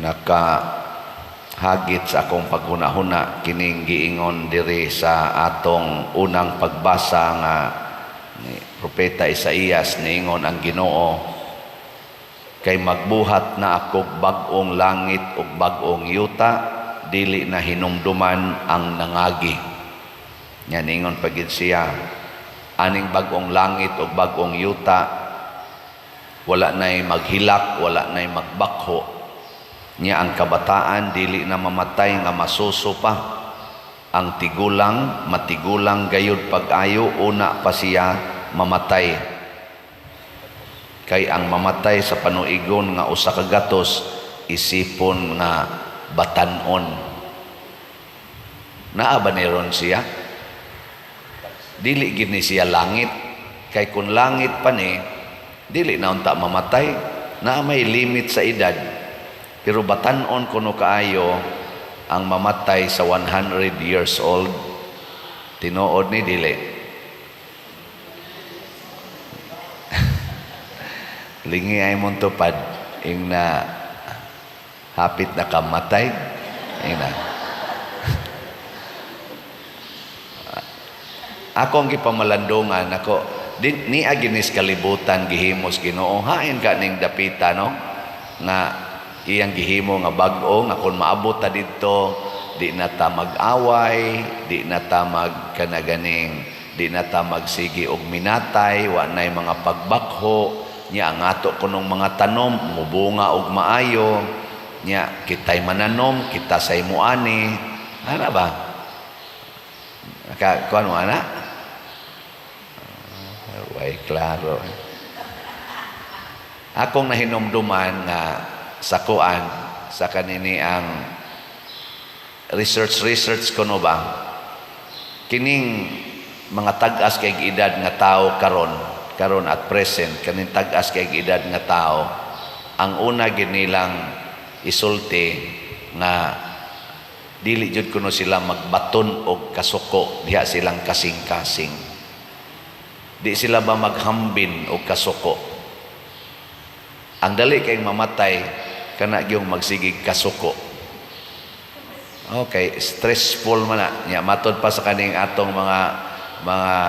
Nakahagit sa akong paghuna-huna kining giingon diri sa atong unang pagbasa nga ni Propeta Isaías. Niingon ang Ginoo, "Kay magbuhat na ako bag-ong langit ug bag-ong yuta, dili na hinumduman ang nangagi." Nya niingon pa gid siya, aning bag-ong langit ug bag-ong yuta, wala na'y maghilak, wala na'y magbakho. Nya ang kabataan dili na mamatay nga masuso pa. Ang tigulang, matigulang gayud pag-ayo una pa siya mamatay. Kay ang mamatay sa panuigon nga 100 isipon nga batan-on. Naa ba ni ron siya? Dili gid ni siya langit. Kay kung langit pa ni, dili na unta mamatay. Na may limit sa edad. Pero batan-on kuno kaayo ang mamatay sa 100 years old. Tinuod ni dili? Lingi ay mong tupad ing na hapit na kamatay. Ing na. Ako ang gipamalandungan ako di, ni aginis kalibutan gihimos Ginoo, hain ka ning dapita, no, nga iyang gihimo nga bag-o, nga kung maabot ta didto, di na ta mag-away, di na ta magkanaganing, di na ta magsigi og minatay, wa nay mga pagbakho. Nya ang ato kunong mga tanom mubunga og maayo, nya kitay mananom, kita say muani. Ana ba? Naka kuan mo ana? Way klaro. Akong nahinumduman nga sa kuan sa kanini ang research research kuno ba, kining mga tag-as kay edad nga tao karon karon at present, kaning tag-as kay edad nga tao, ang una gid nilang isulti nga dili jud kuno sila magbaton og kasuko diha silang kasing-kasing. Di sila ba maghambin og kasuko. Ang dali kay mamatay kana gyung magsigig kasuko. Okay, stressful man na. Nya matod pa sa kaning atong mga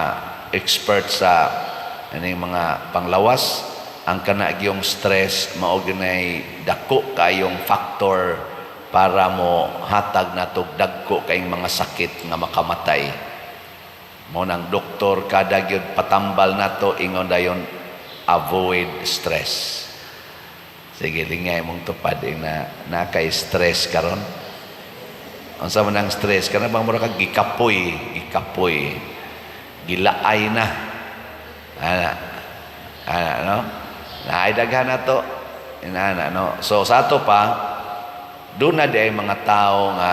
expert sa kaning mga panglawas, ang kana gyung stress mao ginay dako kayong factor para mo hatag natog dagko kayong mga sakit nga makamatay. Mo nang doktor kada gyud patambal nato, ingon dayon, "Avoid stress." Sige, lingay mong tupad na naka-stress karon. Unsa man ang stress? Kana bang mura kag gikapoy, gikapoy. Gilaay na. Ana. Ana, no? Naay daghan na to. Inana, no? So sa ato pa, doon na di ay mga tao nga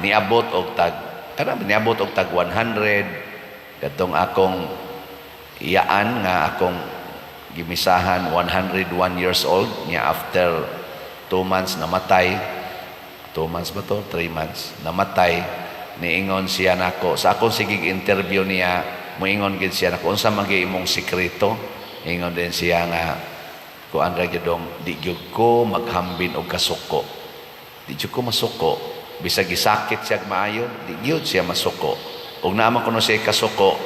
niabot og tag kana niabot og tag 100, katong akong iyaan nga akong gimisahan, 101 years old niya. After 2 months namatay. 2 months ba to? 3 months namatay. Niingon siya nako sa akong sigig interview niya, moingon gid siya nako, "Unsa man gyud imong sekreto?" Ingon din siya nga, "Kuan ra gyud, di gyud ko maghambin og kasuko, di gyud ko masuko." Bisag gisakit siya maayo, di gyud siya masuko. Ug naa man kuno siya kasuko,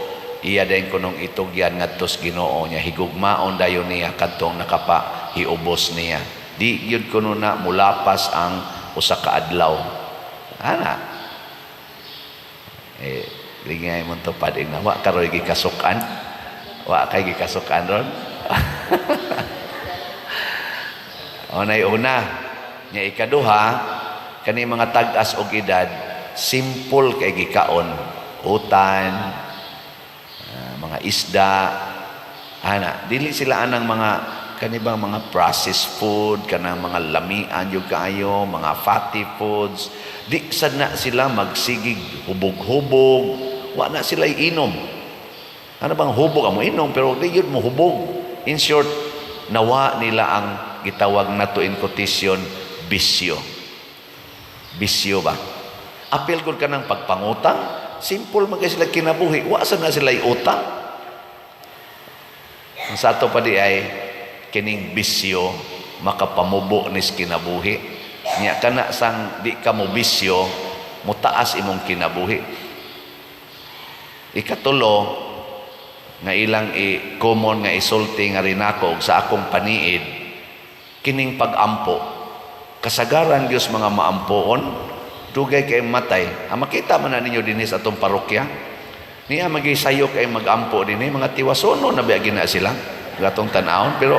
iya din kunong itugyan ngadto sa Ginoo niya, higugmaon dayon niya kadtong nakapahiubos niya. Di gyud kuno na mulapas ang usa ka adlaw ana. Eh, lingay mo tupad ing na wa karoy gikasukan, wa kay gikasukan ron. Unay una nya. Ikaduha, kani mga tag-as og edad, simple kay gikaon, utan, mga isda ana. Dili sila anang mga kanibang mga processed food, kanang mga lamian yung kaayo, mga fatty foods. Di sad na sila magsigig hubog-hubog. Wa na sila inom. Ano bang hubog amo inom, pero di yun mo hubog. In short, nawa nila ang gitawag nato in quotation bisyo. Bisyo ba? Apil gud ka ng pagpangutang, simple man kay sila kinabuhi, wa sa na sila utang. Ang sa ato pa di ay kining bisyo makapamubo nis kinabuhi. Nya kana sang di ka mo bisyo, mutaas imong kinabuhi. Ikatulo nga ilang i common nga isulti nga rinako og sa akong paniid, kining pag-ampo. Kasagaran Dios mga maampoon, dugay kay matay. Ang makita man na ninyo dinhi sa atong parokya, niya magisayo kay mag-ampo dinhi, mga tiwasono na biya gina sila gatong tan-awon, pero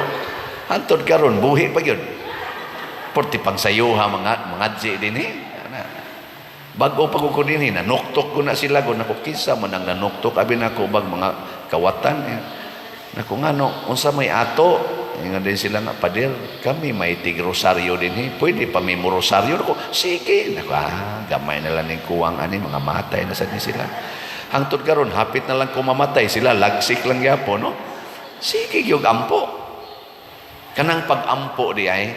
hantod karon buhi pa gyud. Porti pangsayuha mga mga dinhi. Ana. Bag-o pa ko dinhi, nanuktok ko na sila ko nako, kinsa man ang nanuktok abi nako, bag mga kawatan eh. Nako, ngano, unsa may ato? Ingon din sila nga, "Pader, kami may tig rosaryo dinhi. Pwede pa mi mo rosaryo?" Nako, sige. Nako, gamay na lang ning kuwang ani, mga matay na sad ni sila. Hangtod karon hapit na lang ko mamatay sila, lagsik lang gyapon, no? Sige gyud ampo. Kanang pag-ampo di ay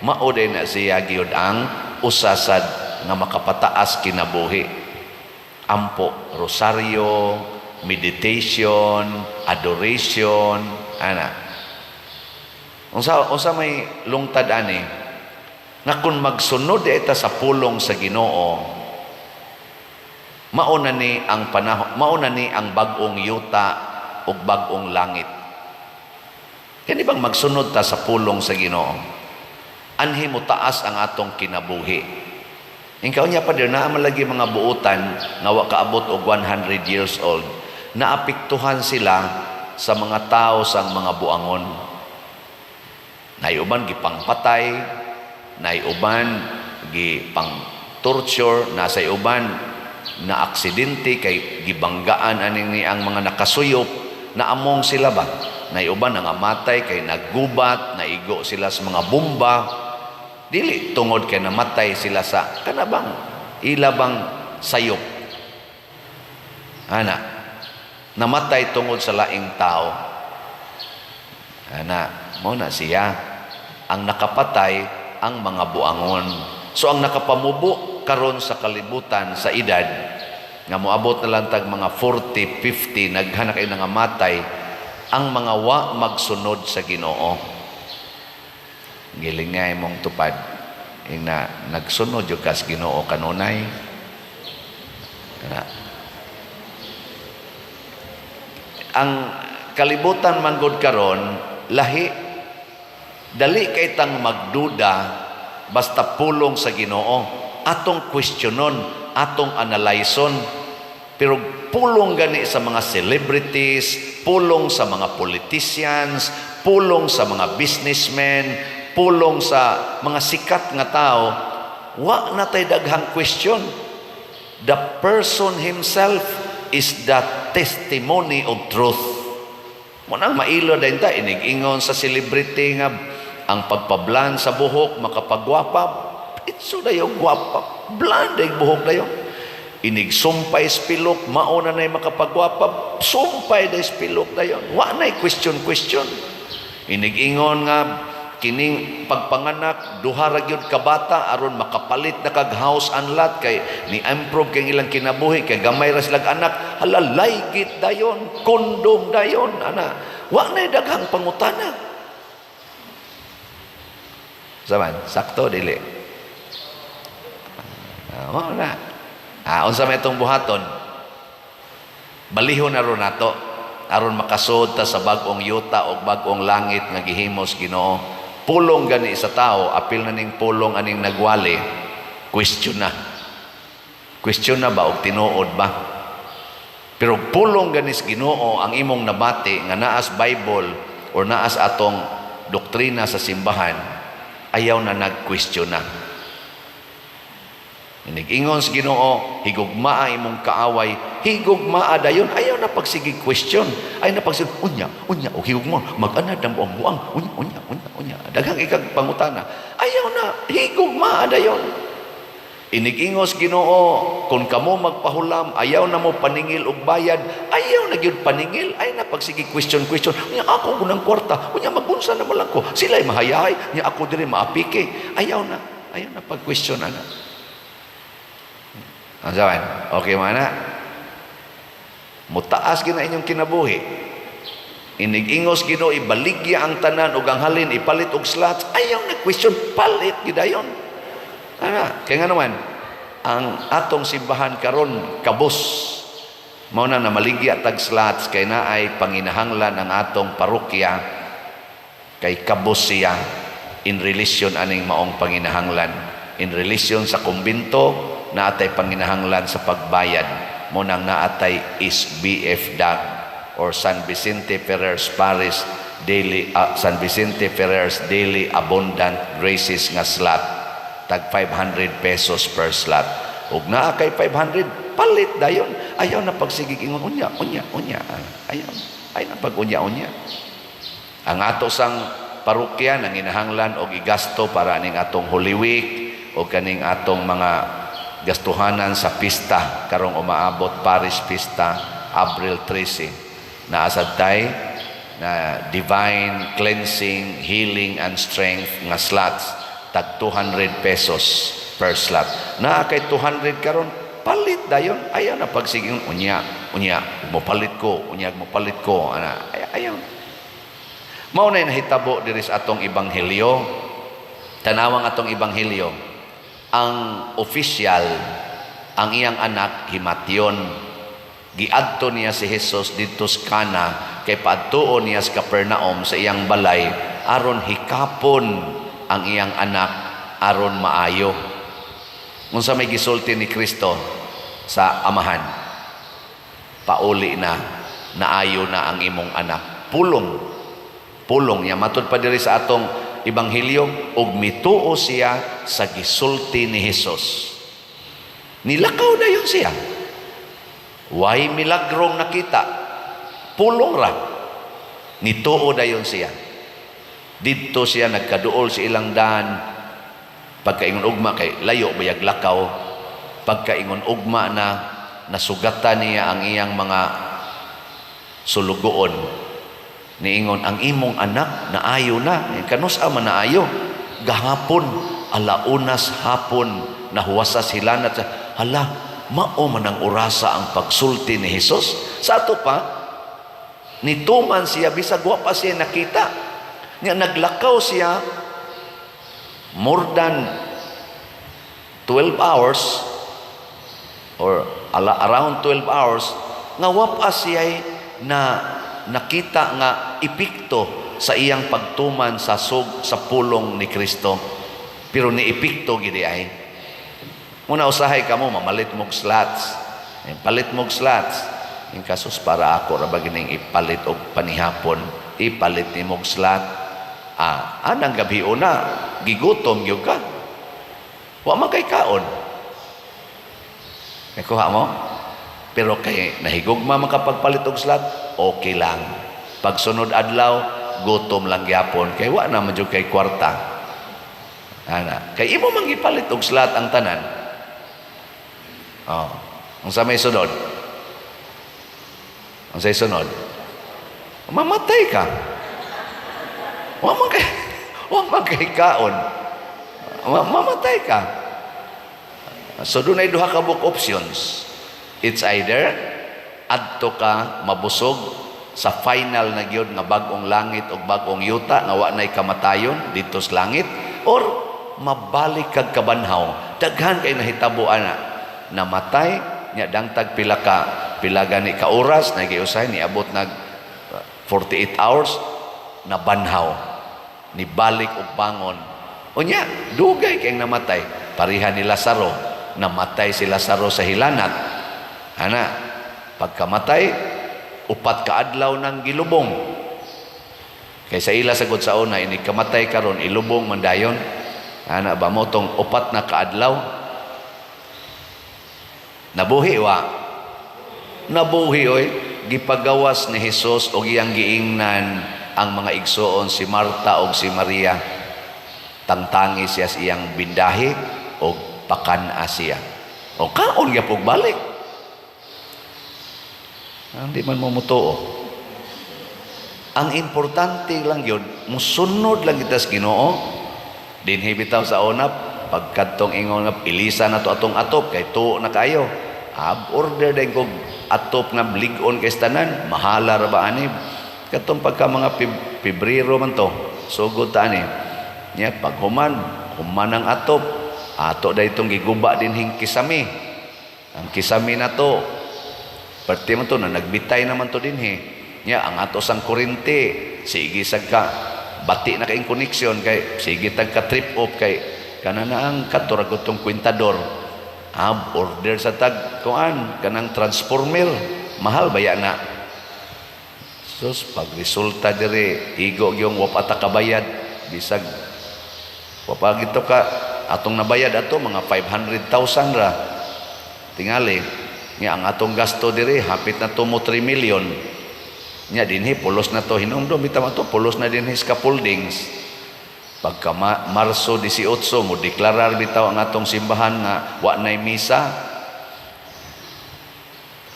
mao day na siya gyud ang usasad nga makapataas kinabuhi. Ampo, rosaryo, meditation, adoration, ana. Unsa may lungtad ani? Nga kung magsunod ita sa pulong sa Ginoo, mao na ni ang panahon, mao na ni ang bag-ong yuta ug bag-ong langit. Kani bang magsunod ta sa pulong sa Ginoo? Anhi mo taas ang atong kinabuhi. Inkaw niya pa naa man lagi mga buutan nga wa kaabot og 100 years old, naapektuhan sila sa mga tao sang mga buangon. Nay uban gipangpatay, nay uban gipang torture, nasa uban na aksidente kay gibanggaan aning ni ang mga nakasuyop, naamong sila ba? Nay uban nangamatay kay naggubat, naigo sila sa mga bomba. Dili tungod kay namatay sila sa kana bang ila bang sayop. Ana, namatay tungod sa laing tao. Ana, mo na siya ang nakapatay, ang mga buangon. So ang nakapamubo karon sa kalibutan sa edad nga moabot na lang tag mga 40, 50, naghanak kay nangamatay ang mga wa magsunod sa Ginoo. Gilingay mong tupad ina, nagsunod jud kas Ginoo kanunay. Ana. Ang kalibutan man gud karon lahi, dali kay tang magduda. Basta pulong sa Ginoo, atong questionon, atong analyson, pero pulong gani sa mga celebrities, pulong sa mga politicians, pulong sa mga businessmen, pulong sa mga sikat nga tao, wa na tay daghang question. The person himself is the testimony of truth. Mo nang mailo din ta inig-ingon sa celebrity nga ang pagpa-blonde sa buhok makapagwapa, itso dayon gwapa, blonde ay buhok dayon. Inig sumpay pilok, mao na nay makapagwapa, sumpay day pilok dayon. Wa nay question question. Inig-ingon nga kining pagpanganak duha ra gyud ka bata aron makapalit na kag house and lot kay ni improve kay ilang kinabuhi kay gamay ra silag anak, hala, laygit dayon, kondom dayon, ana. Wa nay daghang pangutana. Saman, sakto dili? Ah, mao na. Ah, unsa may itong buhaton? Balihon na ron nato aron makasud ta sa bag-ong yuta o bag-ong langit nga gihimos Ginoo. Pulong gani sa tao, apil na ning pulong aning nagwali, question na. Question na ba og tinuod ba? Pero pulong gani sa Ginoo ang imong nabati nga naas Bible or naas atong doktrina sa simbahan, ayaw na nag-question na. Inig-ingon sa Ginoo, "Higugmaa imong kaaway," higugmaa dayon, ayaw na pagsige question. Ayaw na pagsige, unya, unya, o higugma, mag-anad ang buang buang, unya, unya, unya, unya. Daghang ikag pangutana. Ayaw na, higugmaa dayon. Inig-ingos Ginoo, kung kamo magpahulam, ayaw na mo paningil og bayad, ayaw na gyud paningil, ayaw na pagsige question question. Unya ako kunang kwarta, unya magunsa na man lang ko. Sila'y mahayahay, unya ako diri maapike. Ayaw na pag-question ana. Ang saban, okay man na? Mutaas gina inyong kinabuhi. Inig-ingos Ginoo, ibaligya ang tanan ug ang halin ipalit og slots, ayaw na question, palit gidayon. Ana, kay nga naman ang atong simbahan karon kabus. Mao na namaligya tag slots kay naay panginahanglan ang atong parokya, kay kabus siya in relation aning maong panginahanglan. In relation sa kumbinto, naatay panginahanglan sa pagbayad. Mao nang naatay SBF DAG or San Vicente Ferrer's Parish Daily San Vicente Ferrer's Daily Abundant Graces nga slot, tag 500 pesos per slot. Ug naa kay 500, palit dayon. Ayaw na pagsigig ingon unya, unya, unya. Ayaw. Ayaw na pag unya, unya. Ang ato sang parokya nanginahanglan og igasto para aning atong Holy Week o kaning atong mga gastuhanan sa pista karong umaabot, parish pista, Abril 13. Naa sad tay na divine cleansing, healing and strength nga slots, tag 200 pesos per slot. Naa kay 200 karon, palit dayon. Ayaw na pagsiging unya, unya, mo palit ko, unya mo palit ko ana. Ayaw. Mao na nahitabo diri sa atong ebanghelyo. Tanawang atong ebanghelyo. Ang official, ang iyang anak himatyon. Giadto niya si Jesus didto sa Kana kay paadtuon niya sa Capernaum sa iyang balay aron hikapon ang iyang anak aron maayo. Unsa may gisulti ni Kristo sa amahan? "Pauli na, naayo na ang imong anak." Pulong. Pulong niya matud pa diri sa atong ebanghelyo, ug mituo siya sa gisulti ni Jesus. Nilakaw na yun siya. Way milagrong nakita. Pulong ra. Nituo dayon siya. Didto siya nagkaduol sa ilang daan. Pagkaingon ugma, kay layo bayag lakaw. Pagkaingon ugma na, nasugatan niya ang iyang mga sulugoon. Niingon, "Ang imong anak naayo na." "Kanus-a man naayo?" "Gahapon, alaunas hapon, nahuwasa sila na." Hala, mao man ang orasa ang pagsulti ni Jesus. Sa ato pa, nituman siya, bisag wa pa siya nakita. Nga naglakaw siya more than 12 hours or around 12 hours nga wa pa siya na nakita nga epekto sa iyang pagtuman sa pulong ni Kristo, pero ni epekto gid ay. Muna usahay kamo mamalit mog slots. Eh, palit mog slots. In kasos para ako ra ba gining ipalit og panihapon, ipalit ni mog slot. Ah, anang gabi una, gigutom gyud ka. Wa man kay kaon. Nakuha mo? Pero kay nahigugma man kapagpalit og slot, okay lang. Pagsunod adlaw, gutom lang gyapon kay wa na man jud kay kwarta. Ana, kay imo man gipalit og slot ang tanan. Oh. Unsa may sunod? Unsa sunod? Mamatay ka. Wa man kay kaon. Mamatay ka. So dunay duha ka buok options. It's either adto ka mabusog sa final na gyud nga bag-ong langit ug bag-ong yuta nga wa nay kamatayon didto sa langit, or mabalik kag kabanhaw. Daghan kay nahitabo ana. Namatay nya dangtag pila gani ka oras na giusay niabot nag 48 hours, nabanhaw, nibalik og bangon. Unya dugay kay namatay, pareha ni Lazaro. Namatay si Lazaro sa hilanat ana. Pagkamatay, 4 ka adlaw nang gilubong, kay sa ila sagod sa una, inig kamatay karon, ilubong man dayon ana ba. Mo tong 4 na kaadlaw, nabuhi wa? Nabuhi oy. Gipagawas ni Hesus og iyang giingnan ang mga igsoon, si Marta og si Maria, tangtangi siya sa iyang bindahi og pakan-a siya. O kaon gyapon balik. Hindi man mo mutuo. Ang importante lang yun, musunod lang kita sa Ginoo. Dinhi bitaw sa una, pagkadtong ingon nga ilisa na to atong atop kay tuo na kayo. Ab order din kog atop nga lig-on kay tanan, mahala ra ba ani? Katong pagka mga Pebrero man to, sugod ta ani. Nya pag human, human ang atop. Ato daytong giguba dinhing kisame. Ang kisame na to, parte man to na nagbitay naman to dinhi. Nya ang ato sang kuryente, sige sad ka bati na kayong connection kay sige tag ka trip off kay kana na ang kadto ra gud tong kwintador. Ah, order sa tag kuan kanang transformer, mahal baya na. Sus, pag resulta dire, igo yung wa pa ta kabayad, bisag wa pa gito ka atong nabayad ato mga 500,000 ra. Tingali, nga ang atong gasto dire hapit na to mo 3 million. Nya dinhi pulos na to, hinumdum bitaw ato pulos na dinhi scaffoldings. Pagka Marso 18 mo deklarar bitaw ang atong simbahan nga wa nay misa.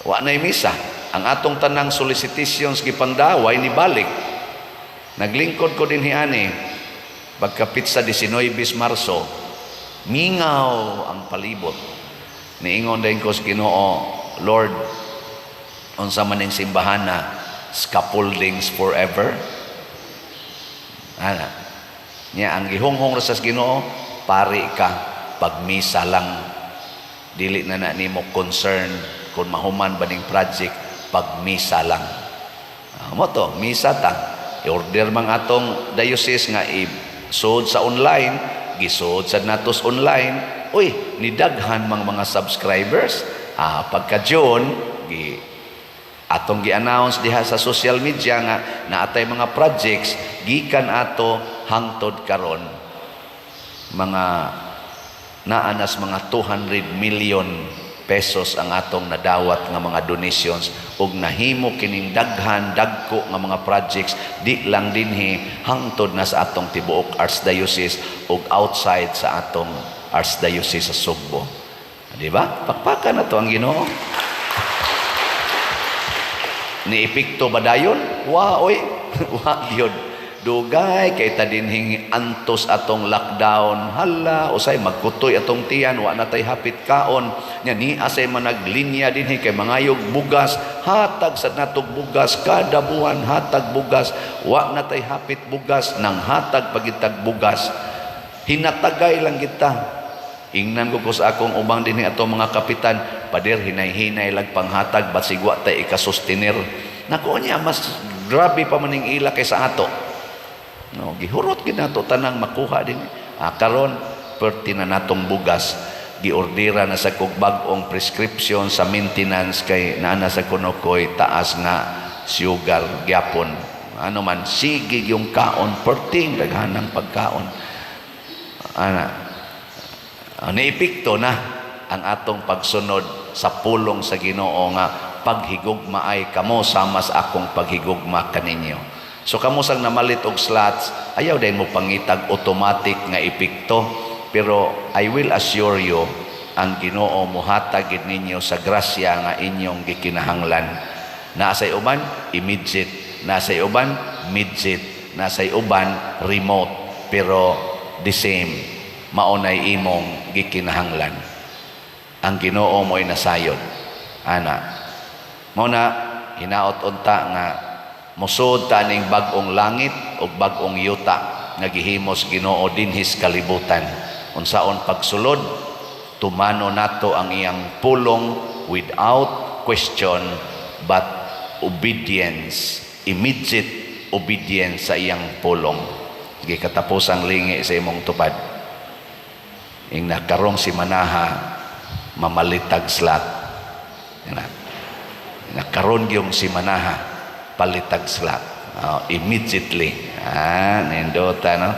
Wa nay misa. Ang atong tanang solicitations gipangdaway ni balik. Naglingkod ko dinhi ani pagka pitsa 19 Marso, mingaw ang palibot. Niingon din ko sa Ginoo, "Lord, unsa man ning simbahan na scaffoldings forever?" Ana. Nya ang gihunghong ra sa Ginoo, pari ka pagmisa lang. Dili na na nimo concern kung mahuman ba ning project, pagmisa lang. Ah, mo to, misa ta. I-order mang atong diocese nga i-sud sa online, gisud sa natos online. Uy, nidaghan mang mga subscribers. Ah, pagka June, gi atong gi-announce diha sa social media nga naatay mga projects gikan ato hangtod karon, mga naanas mga 200 million pesos ang atong nadawat nga mga donations ug nahimo kining daghan dagko nga mga projects, di lang dinhi, hangtod na sa atong tibuok archdiocese ug outside sa atong archdiocese sa Sugbo. Di ba? Pakpakan na to ang Ginoo. Ni epekto ba dayon? Wa oy. Wa gyud. Dugay kay ta dinhing antos atong lockdown. Hala, usay magkutoy atong tiyan, wa na tay hapit kaon. Nya ni asay managlinya dinhi kay mangayog bugas, hatag sa natog bugas kada buwan, hatag bugas. Wa na tay hapit bugas, nang hatag pagitag bugas. Hinatagay lang kita. Ingnan ko sa akong ubang dinhi atong mga kapitan, "Pader, hinay-hinay lag panghatag, basig wa tay ikasustiner." Nako niya, mas grabe pa maning ila kaysa ato. No, gihurot gid nato tanang makuha din. Ah, karon perti na natong bugas, giordera na sa kog bag-ong prescription sa maintenance kay naa sa kuno koy taas nga sugar gyapon. Ano man, sige yung kaon, perting daghanang pagkaon. Ana, niepekto na ang atong pagsunod sa pulong sa Ginoo nga paghigugma ay kamo sama sa akong paghigugma kaninyo. So kamo sang namalit og slots, ayaw din mo pangitag automatic nga epekto, pero I will assure you ang Ginoo muhatag gid ninyo sa grasya nga inyong gikinahanglan. Naa say uban immediate, naa say uban midget, naa say uban remote, pero the same mao nay imong gikinahanglan. Ang Ginoo mo'y nasayod. Ana. Mao na hinaot unta nga mosud ta ning bag-ong langit ug bag-ong yuta nga gihimos Ginoo dinhis kalibutan. Unsaon pagsulod? Tumano nato ang iyang pulong without question but obedience, immediate obedience sa iyang pulong. Sige, katapusang lingi sa imong tupad. Ing nakarong si Manaha mamalitag slot. Yan na. Nakaron yung si Manaha palitag slot. Oh, immediately. Ah, nindota no.